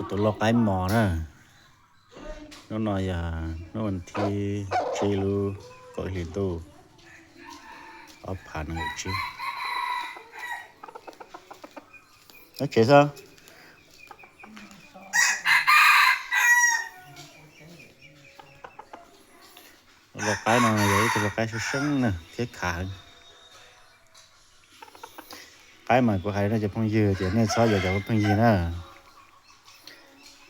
Tus lau qaib mos na, hnub no yog hnub vas thib tsib lub kaum ib hlis ntuj ob phav nees nkaum tsib. Nyob tsev xwb. Lau qaib no yog ib tug lau qaib seeb seeb na thiab khav heev. Qaib mas kuv hais nej cov phooj ywg tias nej txhob yuav cov pheej yig na.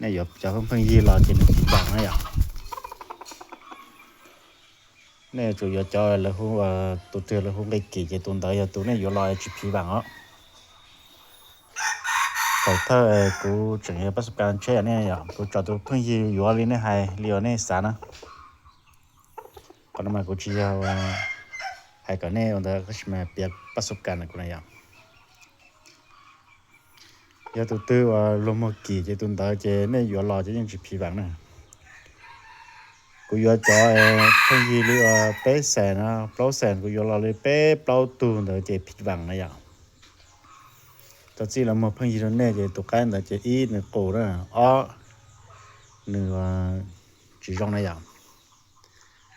Nej yuav cov pheej yig los ces nws phim vam na yom. Nej yuav tsum yuav cov lawv hu, tus twg lawv hu nqi kim ces tus ntawd yog tus nej yuav los tsis phim vam os. Thaum thawj kuv tseem yog pab xub kas tsheb nej yom, kuv tso tus pheej yig yuav li nej hais li uas nej xav na. Qhov no mas kuv tsis yog hais kom nej ua ntawd tab sis mas piav pab xub kas na kuv na yom. Yog tus twg uas luag muag kim ces tus ntawd ces nej yuav los ces yeej tsis phim vam na. Kuv yuav cov pheej yig li uas peb xees no plaub xees, kuv yuav los li peb plaub tug ntawd ces phim vam na yom. Tau txij los muag pheej yig rau nej ces tus qaib ntawd ces ib nws qus na, ob nws tsis zoo na yom.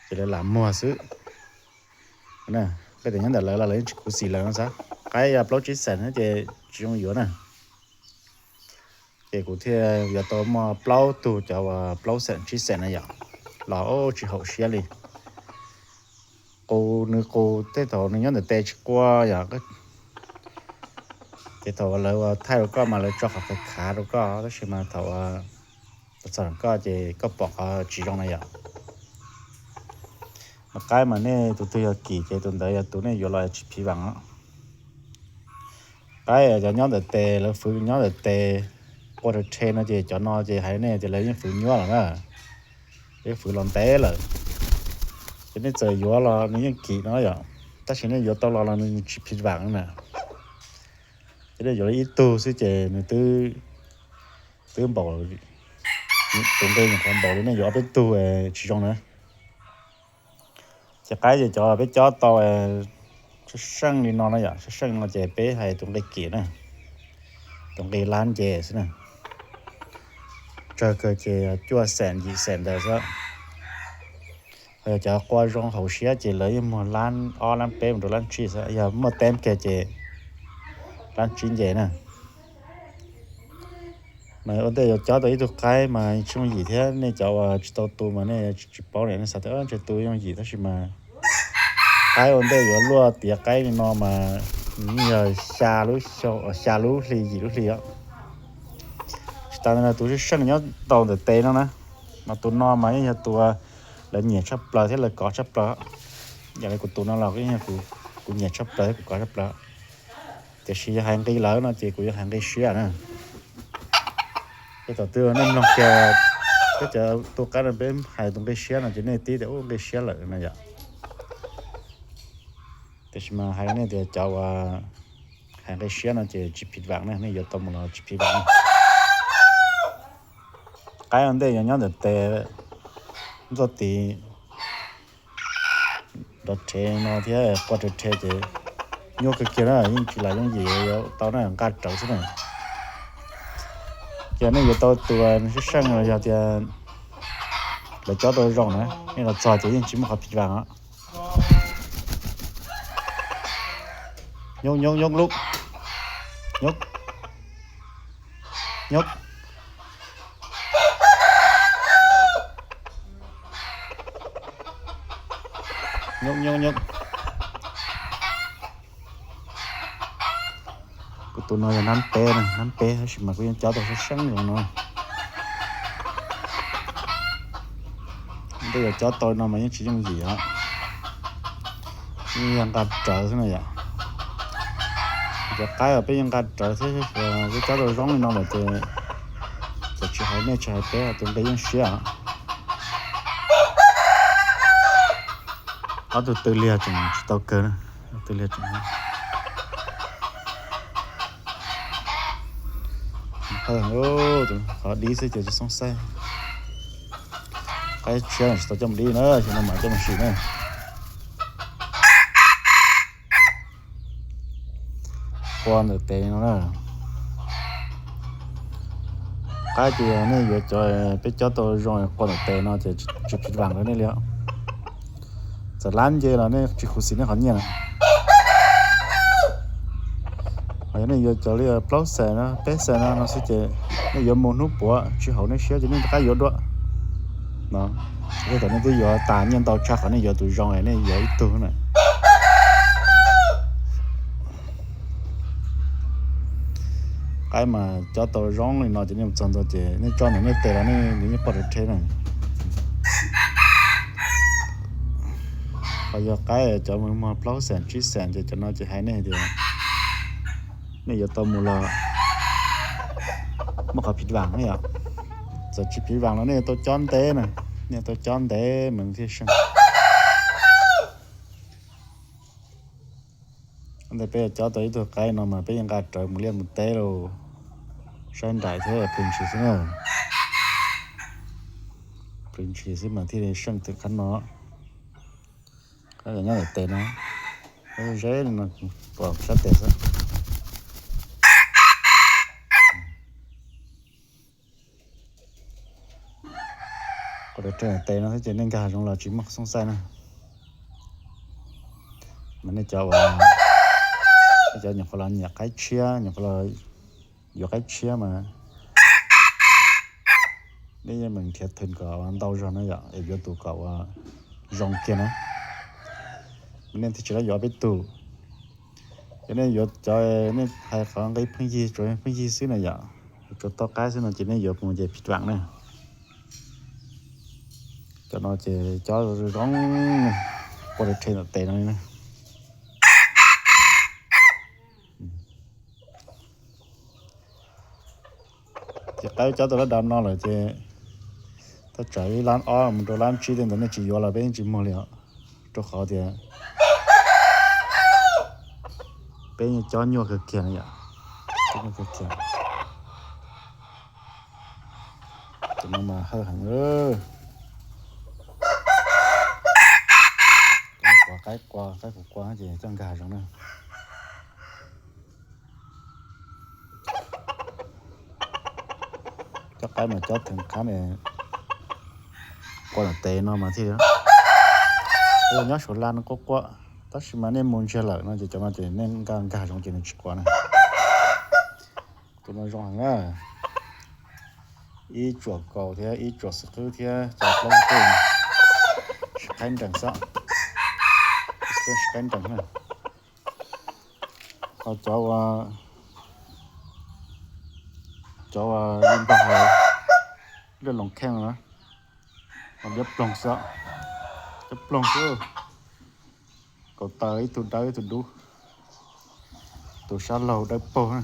Ces lawv lam muag xwb. Peb tias nyob ntawm lawv los lawv yeej tsis khuv xim lawv no xav. Qaib yog plaub tsib xees ces tsis zoo yuav na. Ces kuv thiaj yuav tau muaj plaub tug cov uas plaub xees tsib xees na yom, los tsis haum siab li. Qus nws qus tej thaum nws nyob ntawm tes tsis qua yom, ces thaum lawv ua thaij rau koj mas lawv tso qhov khav khav rau koj tab sis mas thaum txog koj ces koj pom qhov tsis zoo na yom. Mas qaib mas nej tus twg yog kim ces tus ntawd yog tus nej yuav los tsis phim vam os. Qaib cov nyob ntawm tes lawv fwv nyob ntawm tes qua rhe rhe no ces cov no ces hais nej tias lawv yeej fwv nyuaj lawm na, yeej fwv los ntev lawm. Ces nej txawm yuav los nws yeej kim no yom, tab sis nej yuav tau los los nws tsis phim vam na. Ces nej yuav li ib tug xwb ces nws twb npaum, tus nqi nyuam qhuav npaum li nej yuav ob peb tug tsis zoo na. Ces qaib ces cov peb cob tau seej seej li no na yom, seej seej no ces peb hais tus nqi kim na, tus nqi lab nce xwb na. Tsawg kawg ces cuaj xees yim xees ntawd xwb. Ho yog cov qua zoo haum siab ces lawv yeej muag lab ob lab peb mus rau lab tsib xwb, yog muaj teeb kiag ces lab tsib nce na. Mas ua ntej yuav cob tau ib tug qaib mas tsis yooj yim thiab, nej cov uas tsis tau tu mas nej tsis paub li, nej xav tias ntshe tu yooj yim tab sis mas qaib ua ntej yuav luaj tiav qaib li no mas nws yeej yog xya lub xyoo, xya lub hli yim lub hli os. Tsis tas ntawd tus seej seej nyob tau ntawm tes no na, mas tus no mas yeej yog tus lawv nyiam tshaj plaws thiab lawv kov tshaj plaws. Yog li kuv tus no los yeej yog kuv nyiam tshaj plaws thiab kuv kov tshaj plaws. Tiam sis yog hais nqi lawv no ces kuv yuav hais nqi siab na. Ces thaum twg nej mloog kiag peb cov tu qaib no peb hais tus nqi siab no ces nej tib tias ub nqi siab lawm no yom. Tiam sis mas hais nej tias cov uas hais nqi siab no ces tsis phim vam na, nej yuav tau mus los tsis phim vam na. Qaib ua ntej yuav nyob ntawm tes ntxuaj tid nrov rhe no thiab qua rhe rhe ces nyuaj kawg kiag na, yeej tsis lam yooj yim yuav tau na, nqa rawv xwb na. Ces nej yuav tau tus seej seej los yog tias lawv cob tau zoo na, nej los txog ces yeej tsis muaj qhov phim vam os. Nyob nyob nyob lub nyob nyob nyob nyob nyob. Kuv tus no yog nab peb na, nab peb tab sis mas kuv yeej cob tau seeb seeb zoo no. Ntej yuav cob tau no mas yeej tsis yooj yim os. Yeej yog nqa rawv xwb na yom. Cov qaib uas peb yeej nqa rawv thiab, peb cob tau zoo li no lawm ces tsis hais nej tsis hais peb tus nqi yeej siab os. Ob tug tw liag tseem tsis tau kawg na, ob tug tw liag tseem qhov dib xwb ces tsis xoob xaib. Qaib tshiab tsis tau coj mus dib na, xyov no mam coj mus sim na. Qua ntawm tes no na. Qaib ces nej yuav cov peb cob tau zoo qua ntawm tes no ces tsis phiv vam rau nej li. Txawm lab nce los nej tsis khuv xim nej qhov nyiaj na. Ho yog nej yuav cov li plaub xees no peb xees no no xwb ces nej yuav mus hnub puav tsis haum nej siab ces nej rov qab yuav dua no. Tej thaum nej twb yuav tas nyiaj ntau tshaj qhov nej yuav tus zoo es nej yuav ib tug na. Qaib mas cob tau zoo li no ces nej mus txog ntua ces nej tso ntawm nej tes los nej nws yeej qua rhe rhe na. Ho yog qaib cov muag plaub xees tsib xees ces cov no ces hais nej tias nej yuav tau mus los muaj qhov phiv vam na yom. Txawm tsis phiv vam los nej yuav tau cob ntev na, nej yuav tau cob ntev mas thiaj seej. Ntawm peb cob tau ib tug qaib no mas peb yeej nqa rawv mus liaj mus teb los saib nraim thiab plhws ntshis xwb na. Plhws ntshis xwb mas thiaj li seej txog qab no. Qaib nyob ntawm tes no, ze no pom sab tes xwb. Qua rhe rhe tes no xwb ces nej nkag hav zoov los tsis muaj xoom xaij na. Mas nej cov uas, nej cov nyuam qhuav los nyiam qaib tshiab, nyuam qhuav los yuav qaib tshiab mas nej yeej meem nrhiav theem kom ntau zog na yom, es yuav tus kom ua zoo kiag na. Mas nej thiaj tsis tau yuav peb tug. Yog nej yuav cov nej hais qhov nqi pheej yig, tsuas pheej yig xwb na yom, tsuas toj qaib xwb no ces nej yuav mus ces phiv vam na. Cov no ces cob zoo, qua rhe rhe ntawm tes no li na. Ces qaib cob tau lab dam no lawm ces thaj tsam ib lab ob mus rau lab tsib tej ntawd nej tsis yuav los peb yeej tsis muag li os, rau qhov tias peb yeej cob nyuaj kawg kiag no yom. Cob nyuaj kawg kiag. Tus no mas hawj heev. Qaib qua, qaib qua, qaib qua ces coj nkag hav zoov na. Cob qaib mas cob theem qab ne, qua ntawm tes no mas thiaj li. Nyob Suav Laj no quaj quaj, tab sis mas nej mus ntsiag lawm no ces cov no ces nej nkag nkag hav zoov ces nws tsis qua na. Tus no zoo heev na. Ib tsuam kaus thiab ib tsuam xwb qwb thiab cov plaub tej sib qaib nrees xwb. Sib qaib nrees na. Ho cov ua, cov ua li npag hais lwj loos kheej na, liab ploog xwb, liab ploog xwb. Kaus taw ib tug dawb ib tug dub, tus sab laug dawb paug na.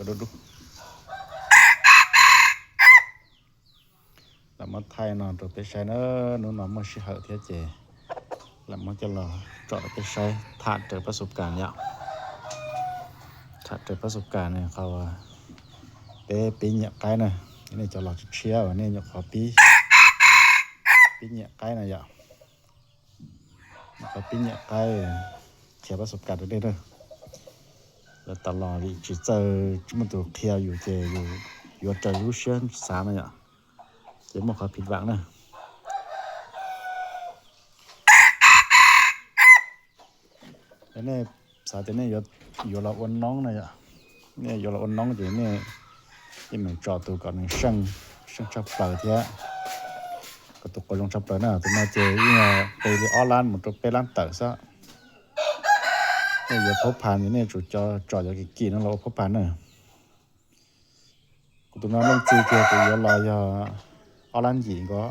Dub dub. Lam muab thaij no rau peb saib na, hnub no muaj sij hawm thiab ces lam muab coj los tso rau peb saib tham raws pab xu kas yom. Tham raws pab xu kas ne qhov peb pib nyiam qaib na, nej cov los tshiab uas nej nyuam qhuav pib, pib nyiam qaib na yom. Nyuam qhuav pib nyiam qaib, qhia pab xu kas rau nej na. Lawv tas los vim tsis txawj, tsis muaj tus qhia yus ces yus yuav raws lub siab xav na yom, ces muaj qhov phiv vam na. Nej xav tias nej yuav los ua noob na yom, nej yuav los ua noob ces nej yeej meem tso tus kom nws seej, seej tshaj plaws thiab kom tus quas zoo tshaj plaws na. Tus no ces yeej qi li ob lab mus rau peb lab tawm xwb. Nej yuav phaub phas ces nej tsum tso cov kim kim no los ua phaub phas na. Kuv tus no leej txiv tiag kuv yuav los yog ob lab yim nkaus.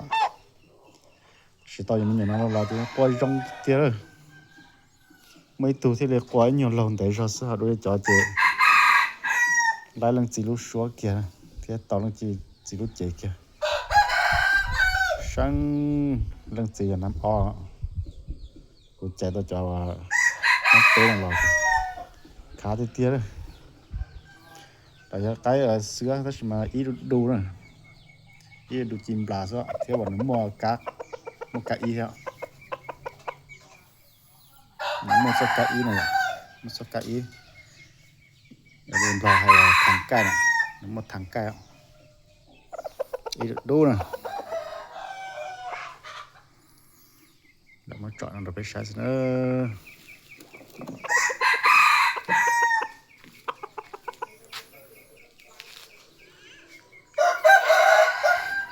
Tab sis tau yog me nyuam no los ces qua zoo tiag lawm. Muaj ib tug thiaj li qua ib nyuag laug ntev zog xwb, ho dua cov ces nqa leej txiv lub suab kiag thiab tau leej txiv lub cev kiag. Seeb, leej txiv yog nam o. Kuv cais tau cov nab peb no los khav tiag tiag. Los yog qaib xwb tab sis mas ib du du na, ib du ci nplas xwb thiab uas nws muaj kab, muaj kab ib thiab. Nws muaj txoj kab ib no, muaj txoj kab ib. Lus Nplog hais tias thas kaij na, nws muaj thas kaij ib lwm dub na. Lawv muab tsom no rau peb saib xwb na.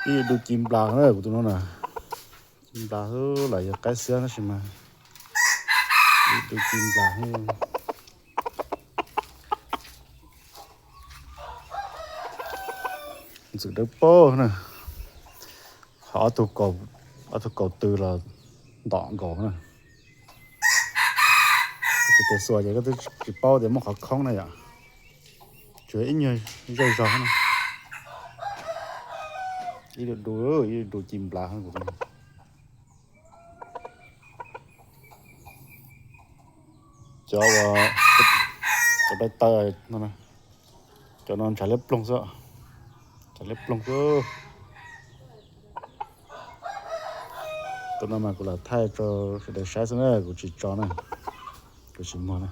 Ib lwm dub ci nplas na kuv tus no na. Ci nplas xwb los yog qaib xiab tab sis mas ib lwm dub ci nplas. Ntxwm dawb paug na. Ho ob tug kaus tw los ntom nkaus na. Ces tes xuas ces koj twb tsis paub tias muaj qhov khoob na yom. Tsuas ib nyuag zej zog na. Ib lwm dub, ib lwm dub ci nplas. Cov uas cov dai taw no, cov no ntshav liab ploog xwb, ntshav liab ploog xwb. Tus no mas kuv lam thaij rau sawv daws saib xwb na, kuv tsis tso na, kuv tsis muag na.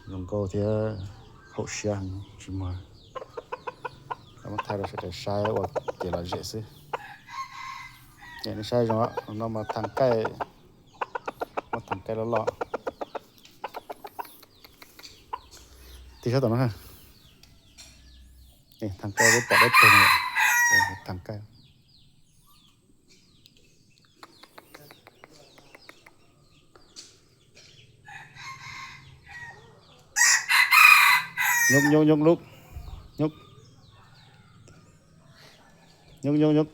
Zoo nkauj thiab haum siab heev tsis muag. Muab thaij rau sawv daws saib ua kev lom zem xwb. Nej saib zoo no mas thas kaij, muaj thas kaij loj loj. Tig sab tom no, thas kaij peb pom dawb paug no, thas kaij. Nyuj nyuj nyuj lub, nyuj, nyuj nyuj nyuj.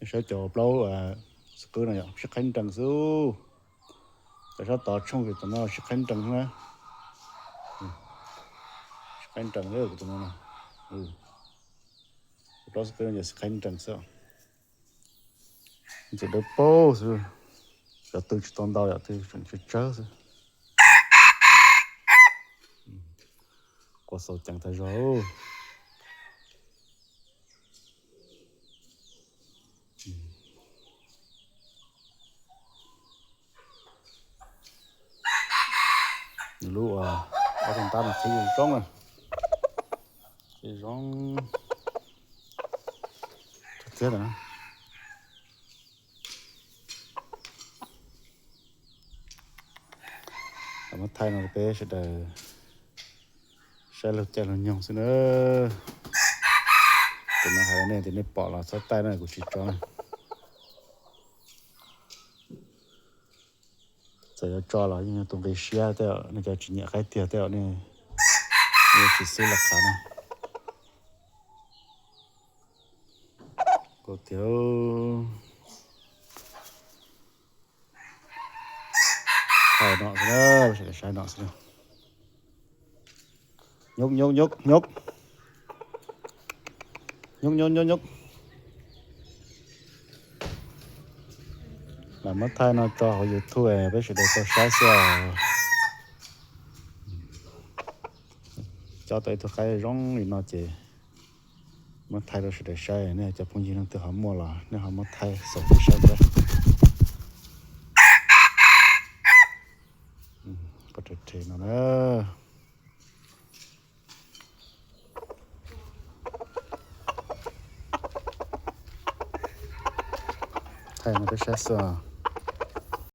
Saib cov plaub xwb qwb no yom, sib qhaib nrees xwb. Cov sab tod tshooj vim tom no sib qhaib nrees na. Sib qhaib nrees li kuv tus no na. Plaub xwb qwb no yog sib qhaib nrees xwb. Ntxim dawb paug xwb. Cov tw tsis tau ntau yom, tw tseem tsawg tsawg xwb. Quas xaus ceev tag zog. Nws lub uas ob tug ntab no qhib zoo na, qhib zoo thiab na. Muab thaij no rau peb sawv daws saib lug caij lug nyoog xwb na. Tus no hais rau nej tias nej pom los txhob taij na, kuv tsis tso na. Txawm yuav tso los yeej yog tus nqi siab tej, nej cov tsis nyiam qaib tiag tej, nej yuav tsis xub los qhav na. Kuv tias thaij no xwb, saib no xwb. Nyuj nyuj nyuj nyuj, nyuj nyuj nyuj nyuj. Lam muab thaij no tso hauv YouTube peb sawv daws tau saib xwb. Cob tau ib tug qaib zoo li no ces muab thaij rau sawv daws saib, nej cov phooj ywg leej twg ho muaj los nej ho muab thaij xaus peb saib thiab. Pov rhe rhe no na. Thaij no peb saib xwb.